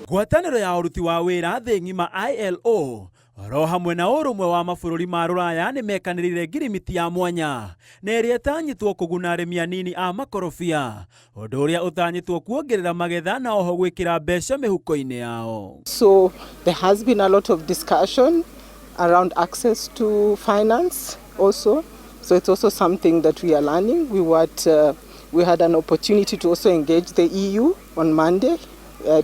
Ngwatanĩro ya ũruti wa wĩra thĩ ng'ima ILO oro hamwe na ũrũmwe wa mabũrũri ma rũraya nĩ mekanĩrĩire ngirimiti ya mwanya na ĩrĩa ĩtanyĩtwo kũguna arĩmi anini a makorobia, ũndũ ũrĩa ũtanyĩtwo kuongerera magetha na oho gwĩkĩra mbeca mĩhuko-inĩ yao. So there has been a lot of discussion around access to finance also. So it's also something that we are learning. We had an opportunity to also engage the EU on Monday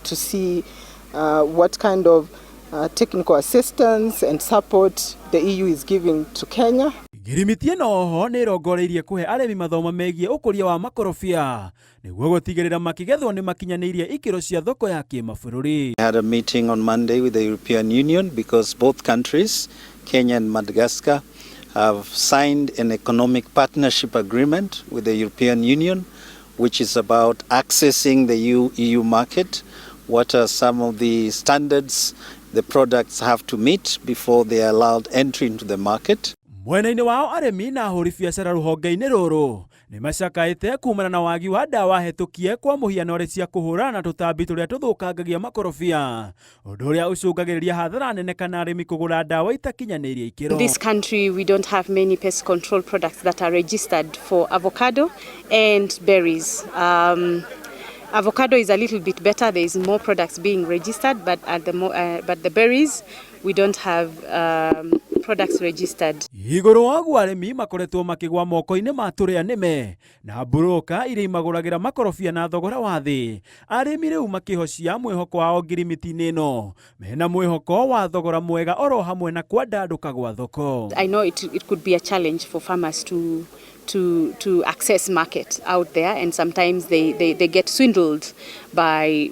to see what kind of technical assistance and support the EU is giving to Kenya. Ngirimiti ĩno oho nĩ ĩrongoreirie kũhe arĩmi mathomo megiĩ ũkũria wa makorobia nĩguo gũtigĩrĩra makĩgethwo nĩ makinyanĩirie ikĩro cia thoko ya kĩmabũrũri. I had a meeting on Monday with the European Union because both countries, Kenya and Madagascar, have signed an economic partnership agreement with the European Union, which is about accessing the EU market. What are some of the standards the products have to meet before they are allowed entry into the market? Mwena-inĩ wao, arĩmi na ahũri biacara rũhonge-inĩ rũrũ nĩ macakaĩte kumana na wagi wa ndawa hetũkie, kwa mũhiano arĩ cia kũhũrana na tũtambi tũrĩa tũthũkangagia makorobia, ũndũ ũrĩa ũcũngagĩrĩria hathara nene kana arĩmi kũgũra ndawa itakinyanĩirie ikĩro. In this country, we don't have many pest control products that are registered for avocado and berries. Avocado is a little bit better. There is more products being registered, but the berries, we don't have products registered. Igũrũ wa ũguo, arĩmi makoretwo makĩgwa moko-inĩ ma tũrĩa nĩme na mburũka iria imagũragĩra makorobia na thogora wa thĩ. Arĩmi rĩu makĩhocia mwĩhoko wao ngirimiti-inĩ ĩno, mena mwĩhoko wa thogora mwega oro hamwe na kwandandũka gwa thoko. I know it could be a challenge for farmers to access market out there, and sometimes they get swindled by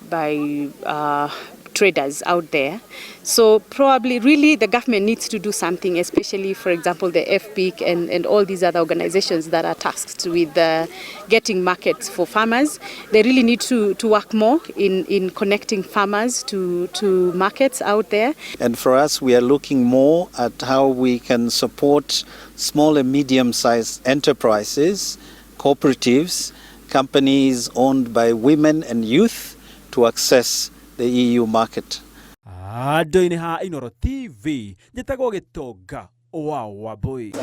traders out there. So probably really the government needs to do something, especially, for example, the FPIC and all these other organizations that are tasked with getting markets for farmers. They really need to work more in connecting farmers to markets out there. And for us, we are looking more at how we can support small and medium sized enterprises, cooperatives, companies owned by women and youth to access the EU market. Andũ-inĩ ha Inooro TV, njĩtagwo Gĩtonga wa Wambui.